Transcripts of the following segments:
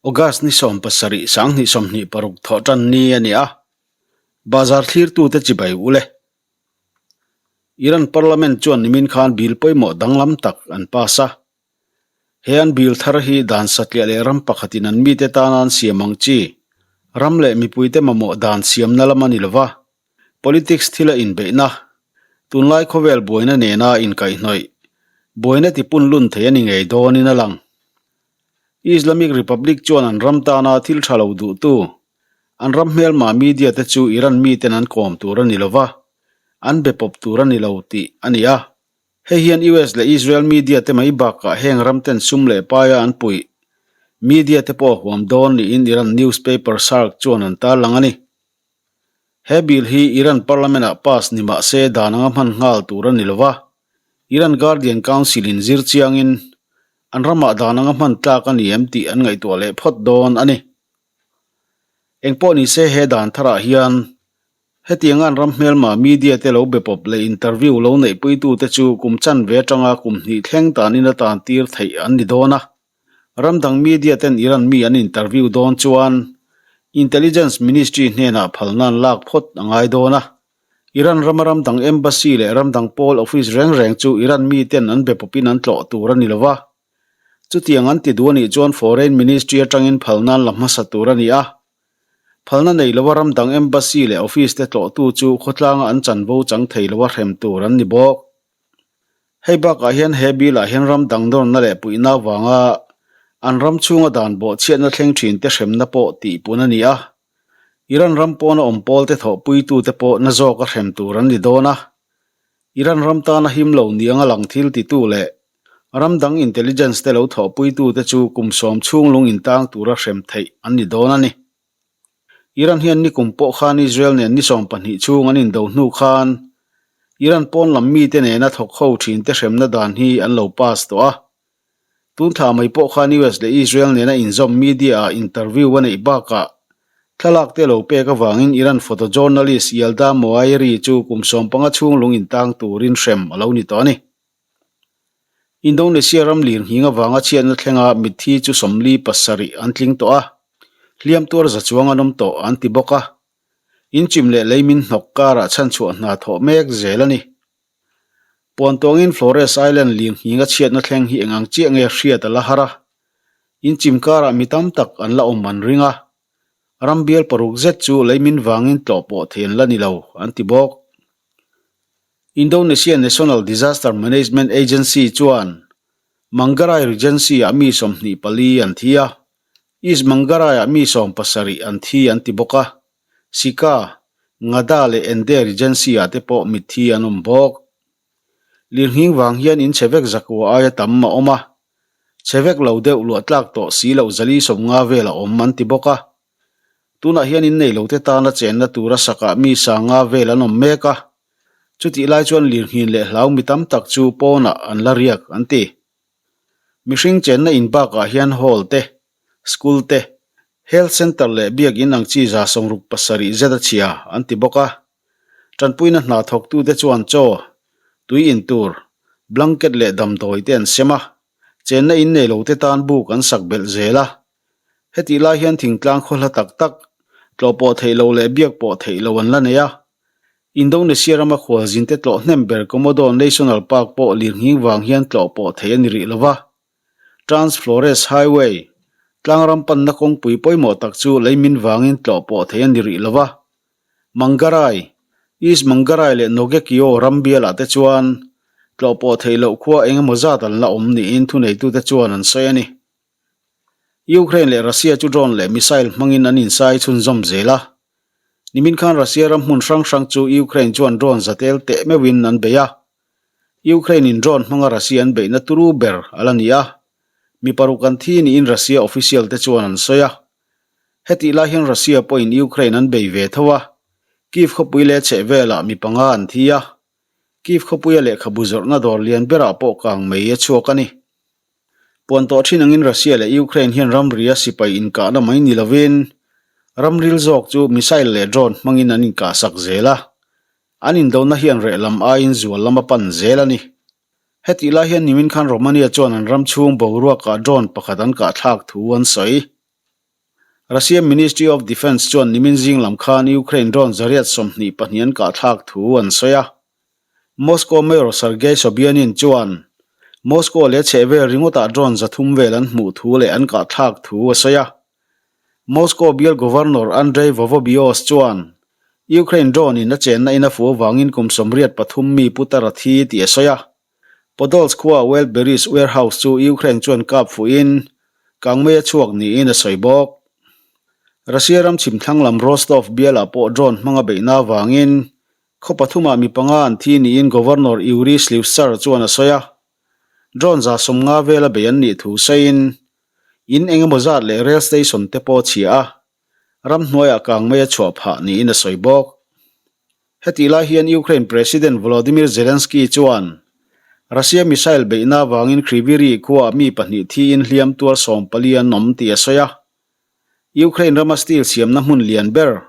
August ni 17 2026 thawh tan ni a ni a, bazar thlirtute chibai u le. Iran Parliament chuan nimin khan bill pawimawh danglam tak an pass a. He an bill thar hi dan satliah leh ram pakhatin an mite tana an siam ang chi, ram leh mipuite mamawh dan siamna lam a ni lova, politics thila inbeihna, tunlai khawvel buaina nena inkaihhnawih, buaina tipunlun thei a ni ngei dawnin a lang. Islamic Republic chuan an ram tana thil tha lo duhtu, an ram hmelma media te chu Iran miten an kawm tur a ni lova, an be pawp tur a ni lo tih a ni a. Hei hian US leh Israel media te mai bakah heng ram ten sum leh paia an puih media te pawh a huam dawn niin Iran newspaper Sharq chuan an tarlang a ni. He bill hi Iran parliament-ah pass ni mah se dan anga hman nghal tur a ni lova, Iran Guardian Council-in zir chiangin an ramah dan anga hman tlak a ni em tih an ngaihtuah leh phawt dawn a ni. Engpawh ni se he dan tharah hian hetianga an ram hmelma media te lo be pawp leh interview lo neihpuitute chu kum chanve atanga kum hnih thleng tanin a tan tir theih an ni dawn a. Ram dang media ten Iran mi an interview dawn chuan Intelligence Ministry hnenah phalna an lak phawt a ngai dawn a. Iran rama ram dang embassy leh ram dang pawl office reng reng chu Iran mi ten an be pawpin an tlawh tur a ni lo va. Chutiang an ti duh a nih chuan Foreign Ministry atangin phalna an la hmasa tur a ni a. Phalna nei lova ram dang embassy leh office te tlawhtu chu khawtlanga an chanvo chang thei lova hrem tur an ni bawk. Hei bakah hian he bill ah hian ram dang nawrna leh puihna avanga an ram chhunga dan bawhchhiatna thleng thin te hremna pawh tihpun a ni a. Iran ram pawna awm pawl te thawhpuitute pawh na zawka hrem tur an ni dawn a. Iran ram tana him lo niang a lang thil titu leh ram dang intelligence te lo thawhpuitute chu kum sawm chhung lung intang tura hrem theih an ni dawn a ni. Iran hian nikum pawh khan Israel nen ni 12 chhung an indo hnu khan Iran pawn lam mite nena thawk ho thinte hremna dan hi an lo pass tawh a. Tun thla mai pawh khan US leh Israel nena inzawm media-ah interview a neih bakah thlalak te lo pek avangin Iran photojournalist Yalda Moayeri chu kum 15 chhung lung intang turin hrem a lo ni tawh a ni. Indonesia ram lir nghing avanga chhiatna thlenga mitthi chu 47 an tling tawh a, hliam tuar za chuang an awm tawh an ti bawk a. Inchim leh leimin hnawk karah chhanchhuah hna thawh mek zel a ni. Puantawngin Flores Island lir nghinga chhiatna thleng hi eng ang chiah nge hriat a la har a, inchim karah mi tam tak an la awm an ring a, ram bial paruk zet chu leimin vangin tlawh pawh thei an la ni lo an ti bawk. Indonesia National Disaster Management Agency chuan Manggarai Regency-ah mi 24 an thi a, East Manggarai-ah mi 70 an thi an ti bawk a, Sikka, Ngada leh Ende Regency-ah te pawh mitthi an awm bawk. Lirnghing vang hian in chhe vek zakua aia tam a awm a, chhe vek lo deuh luah tlak tawh si loh zali 50 vel a awm an ti bawk a. Tunah hian innei lote tana chenna tura sakah mi sanga vel an awm mek a, chutih lai chuan lirnghin leh hlau mi tam tak chu pawnah an la riak an ti. Mihring chenna in bakah hian hall te, school te, health centre leh biakinn ang chi 67 zet a chhia an ti bawk a. Tanpuina hna thawktute chuan chaw, tui in tur, blanket leh damdawi te an sem a, chenna in nei lote tan buk an sak belh zel a. Hetih lai hian thingtlang khaw hla tak tak, tlawh pawh theih loh leh biak pawh theih loh an la nei a. Indonesia rama khualzinte tlawh hnem ber Komodo National Park pawh lirnghing vang hian tlawh pawh theih a ni rih lo va. Trans Flores Highway, tlangram panna kawngpui pawimawh tak chu leimin vangin tlawh pawh theih a ni rih lo va. Manggarai, East Manggarai leh Nogekio ram bialah te chuan tlawh pawh theih loh khua eng emaw zat an la awm niin thuneitute chuan an sawi a ni. Ukraine leh Russia chu drone leh missile hmangin an insai chhunzawm zel a. Nimin khan Russia ram hmun hrang hrang chu Ukraine chuan drone za tel teh meuhin an bei a. Ukraine in drone hmanga Russia an beihna turu ber a la ni a. Mi paruk an thi niin Russia official te chuan an sawi a. Hetih lai hian Russia pawhin Ukraine an bei ve tho a. Kyiv khawpui leh chhehvelah mi panga an thi a. Kyiv khawpuia lehkhabu zawrhna dawr lian berah pawh kang mei a chhuak a ni. Puan tawh thin angin Russia leh Ukraine hian ramria sipai inkahna mai ni lovin ramril zawk chu missile leh drone hmangin an inkahsak zel a, an indona hian reh lam aiin zual lam a pan zel a ni. Hetih lai hian nimin khan Romania chuan an ram chhung boruakah drone pakhat an kahthlak thu an sawi. Russia Ministry of Defence chuan nimin zing lam khan Ukraine drone 122 an kahthlak thu an sawi a. Moscow Mayor Sergei Sobyanin chuan Moscow leh chhehvel ringawtah drone 300 vel an hmuh thu leh an kahthlak thu a sawi a. Moscow bial Governor Andrei Vovobios chuan Ukraine drone in a chenna in a fuh avangin kum 83 mi putar a thi tih a sawi a. Podolsk khua Wildberries warehouse chu Ukraine chuan kap fuhin kangmei a chhuak niin a sawi bawk. Russia ram chhimthlang lam Rostov bialah pawh drone hmanga beihna avangin khaw pathumah mi panga an thi niin Governor Yuri Slyusar chuan a sawi a. Drone 150 vela bei an nih thu sawiin in eng emaw zat leh rail station te pawh a chhia a, ramhnuaiah kangmei a chhuah phah niin a sawi bawk. Hetih lai hian Ukraine President Volodymyr Zelensky chuan Russia missile beihna avangin Kryvyi Rih khuaah mi pahnih thiin hliam tuar 14 an awm tih a sawi a. Ukraine rama steel siamna hmun lian ber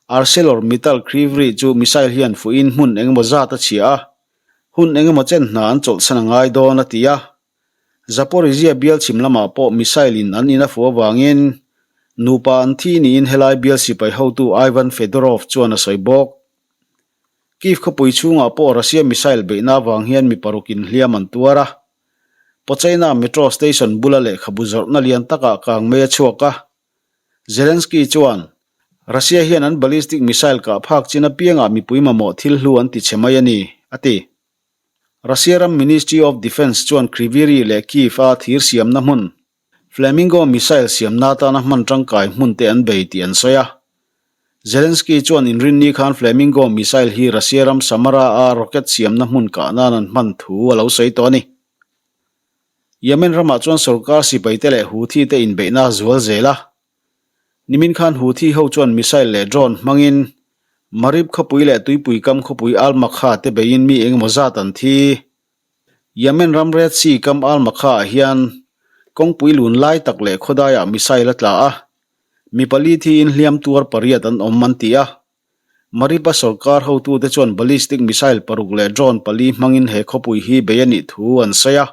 Arcelor Mittal Kryvyi Rih chu missile hian fuhin hmun engemaw zat a chhia a, hun engemaw chen hna an chawlhsan a ngai dawn a ti a. Zaporizhzhia bial chhim lamah pawh missile in an in a fuh avangin nupa an thi niin helai bial sipai hotu Ivan Fedorov chuan a sawi bawk. Kyiv khawpui chhungah pawh Russia missile beihna avang hian mi paruk inhliam an tuar a. Pochaina metro station bula lehkhabu zawrhna lian takah kangmei a chhuak a. Zelensky chuan, Russia hian an ballistic missile kah phak chin apiangah mipui mamawh thil hlu an ti chhe mai a ni, a ti. Russia ram Ministry of Defence chuan Kryvyi Rih leh Kyiv a thir siamna hmun, Flamingo missile siamna atana hman tangkai hmun te an bei tih an sawi a. Zelensky chuan inrinni khan Flamingo missile hi Russia ram Samara-a rocket siamna hmun kah nan an hman thu a lo sawi tawh a ni. Yemen ramah chuan sorkar sipaite leh Houthi te inbeihna a zual zel a. Nimin khan Houthi ho chuan missile leh drone hmangin Marib khawpui leh tuipui kam khawpui Al-Makha te beiin mi engemaw zat an thi. Yemen ram Red Sea kam Al-Makha ah hian kawngpui lun lai tak leh khawdaiah missile a tla a, mi pali thiin hliam tuar pariat an awm an ti a. Marib-a sorkar hotute chuan ballistic missile paruk leh drone pali hmangin he khawpui hi bei a nih thu an sawi a.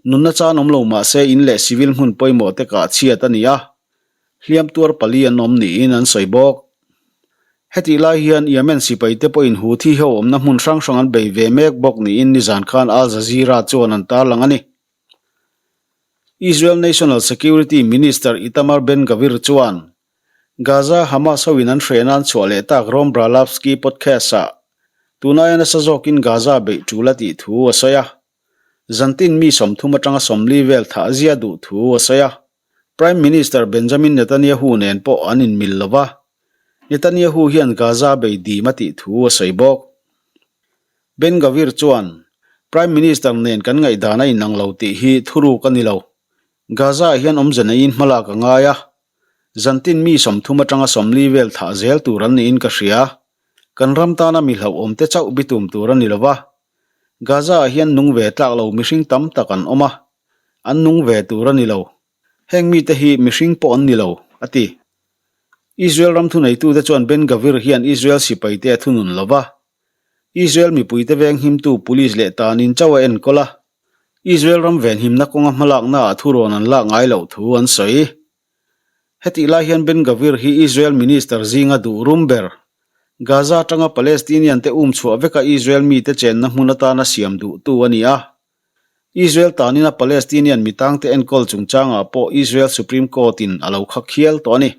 Nunna chan awm lo mah se in leh civil hmun pawimawh te kah chhiat a ni a, hliam tuar pali an awm niin an sawi bawk. Hetih lai hian Yemen sipaite pawhin Houthi ho awmna hmun hrang hrang an bei ve mek bawk niin nizan khan Al Jazeera chuan an tarlang a ni. Israel National Security Minister Itamar Ben-Gvir chuan Gaza Hamas hoin an hreh nan chhuah leh tak Rom Bralowski podcast-ah tun aia nasa zawkin Gaza beih tul a tih thu a sawi a. Zantin mi 30 atanga 40 vel thah zia duh thu a sawi a. Prime Minister Benjamin Netanyahu nen pawh an inmil lo va, Netanyahu hian Gaza bei dim a tih thu a sawi bawk. Ben Gvir chuan, Prime Minister nen kan ngaihdan a inang lo tih hi thuruk a ni lo. Gaza-ah hian awmze neiin hmalak a ngai a, zantin mi 30 atanga 40 vel thah zel tur an niin ka hria. Kan ram tana mi hlauhawmte chauh bitum tur a ni lo va, Gaza-ah hian nung ve tlak lo mihring tam tak an awm a, an nung ve tur a ni lo. Heng mite hi mihring pawh an ni lo, a ti. Israel ram thuneitute chuan Ben Gvir hian Israel sipaite a thunun lo va, Israel mipuite venghimtu police leh tanin chauh a enkawl a, Israel ram venhimna kawnga hmalaknaah thurawn an lak ngai loh thu an sawi. Hetih lai hian Ben Gvir hi Israel minister zinga duh rum ber, Gaza atanga Palestinian te um chhuah veka Israel mite chenna hmun atana siam duhtu a ni a. Israel tanina Palestinian mitangte enkawl chungchangah pawh Israel Supreme Court-in a lo khak hial tawh a ni.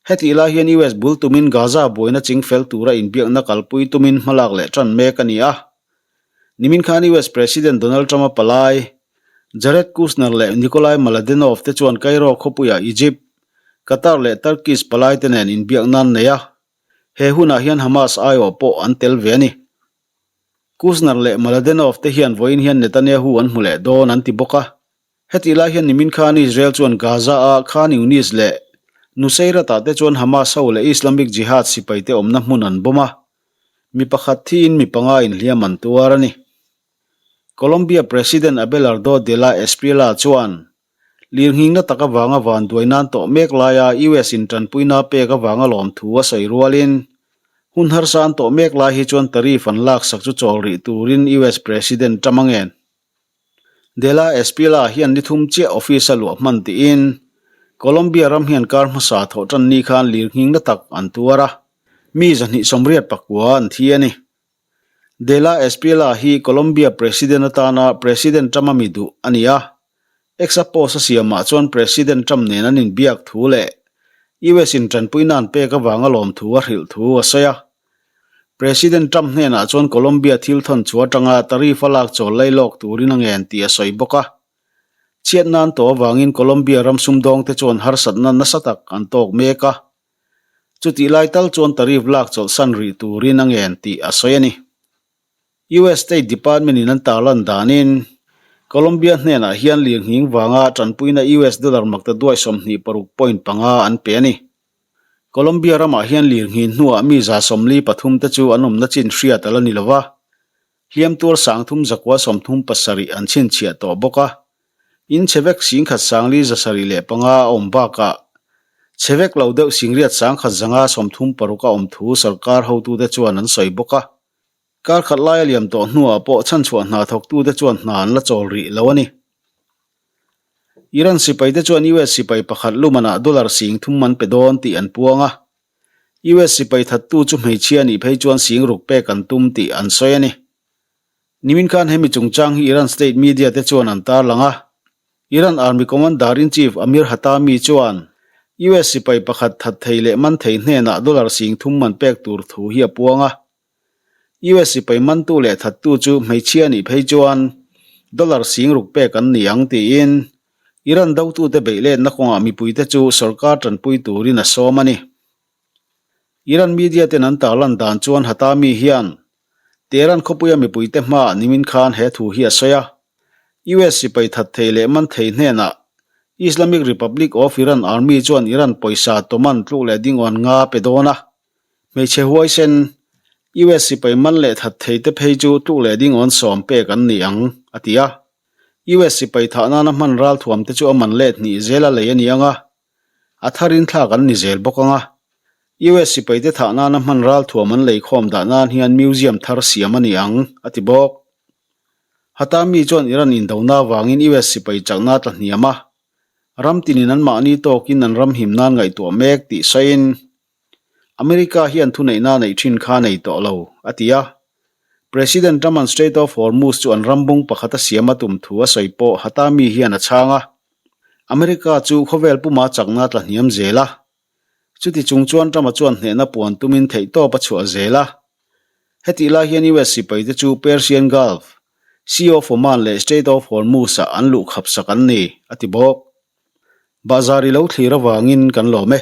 Hetih lai hian US bul tumin Gaza buaina chingfel tura inbiakna kalpui tumin hmalak leh tan mek a ni a. Nimin khan US President Donald Trump-a palai, Jared Kushner leh Nikolai Mladenov te chuan Cairo khawpuiah Egypt, Qatar leh Turkish palai te nen inbiakna an nei a, he hunah hian Hamas aiawh pawh an tel ve a ni. Kushner leh Mladenov te hian vawiin hian Netanyahu an hmu leh dawn an ti bawk a. Hetih lai hian nimin khan Israel chuan Gaza-a Khan Younis leh Nuseirat-ah te chuan Hamas ho leh Islamic Jihad sipaite awmna hmun an bomb a, mi pakhat thiin mi panga inhliam an tuar a ni. Colombia President Abelardo de la Espriella chuan lirnghingna tak avanga vanduai nan tawh mek laia US in tanpuina pek avanga lawmthu a sawi rualin hun harsa an tawh mek lai hi chuan tariff an laksak chu chawl rih turin US President Trump a ngen. De la Espriella hian ni thum chiah office a luah hman tiin Colombia ram hian kar hmasa thawh tan ni khan lirnghing na tak an tuar a, mi 289 an thi a ni. De la Espriella hi Colombia President atana President Trump-a mi duh a ni a. X-a post a siamah chuan President Trump nen an inbiak thu leh US in tanpuina an pek avanga lawmthu a hrilh thu a sawi a. President Trump hnenah chuan Colombia thil thawn chu atanga tariff a lak chawl lei lawk turin a ngen tih a sawi bawk a. Chhiatna an tawh avangin Colombia ram sumdawngte chuan harsatna nasa tak an tawk mek a. Chutih lai tal chuan tariff lak chawlhsan rih turin a ngen tih a sawi a ni. US State Department in an tarlan danin, Colombia hnenah hian lirnghing vanga tanpuina US dollar makta duai 26.5 an pe a ni. Colombia ramah hian lirnghin hnuah mi 43 te chu an awmna chin hriat a la ni lo va, hliam tuar 3137 an chhinchhiah tawh bawk a. In chhe vek singkhat 575 a awm bakah chhe vek lo deuh singriat 1136 a awm thu sorkar hotute chuan an sawi bawk a. Kar khat lai a liam tawh hnuah pawh chhanchhuah hna thawktute chuan hna an la chawl rih lo a ni. Iran sipaite chuan US sipai pakhat lumanah dollar 3000 an pe dawn tih an puang a. US sipai thattu chu hmeichhia nih phei chuan 6000 pek an tum tih an sawi a ni. Nimin khan hemi chungchang hi Iran state media te chuan an tarlang a. Iran Army Commander-in-Chief Amir Hatami chuan US sipai pakhat that thei leh man thei hnenah dollar 3000 man pek tur thu hi a puang a. US sipai mantu leh thattu chu hmeichhia nih phei chuan dollar 6000 pek an ni ang tiin Iran dotute beihletna kawngah mipuite chu sorkar tanpui turin a sawm a ni. Iran media ten an tarlan dan chuan Hatami hian Tehran khawpuia mipuite hmaah nimin khan he thu hi a sawi a. US sipai that thei leh man thei hnenah Islamic Republic of Iran Army chuan Iran pawisa toman tluk leh dingawn nga pe dawn a. Hmeichhe huaisen US sipai man leh that thei te phei chu tluk leh dingawn 10 pek an ni ang, a ti a. US sipai thah nana hman ralthuam te chu a man let hnih zel a lei a ni ang a. A tharin thlak an ni zel bawk ang a. US sipaite thah nana hman ralthuam an leikhawm dah nan hian museum thar siam a ni ang, a ti bawk. Hatami chuan Iran indona avangin US sipai chakna tla hniam a, ram tinin anmahni tawkin an ram him nan ngaihtuah mek tih sawiin, America hian thuneihna neih thin kha nei tawh lo, a ti a. President Trump-a'n Strait of Hormuz chu an ram bung pakhata siam a tum thu a sawi pawh Hatami hian a chhang a. America chu khawvel puma chakna tla hniam zel a. Chuti chung chuan Trump-a chuan hnehna puan tumin theihtawp a chhuah zel a. Hetih lai hian US sipaite chu Persian Gulf, Sea of Oman leh Strait of Hormuz-ah an luh khapsak an ni, a ti bawk. Bahzar i lo thlir avangin kan lawm e.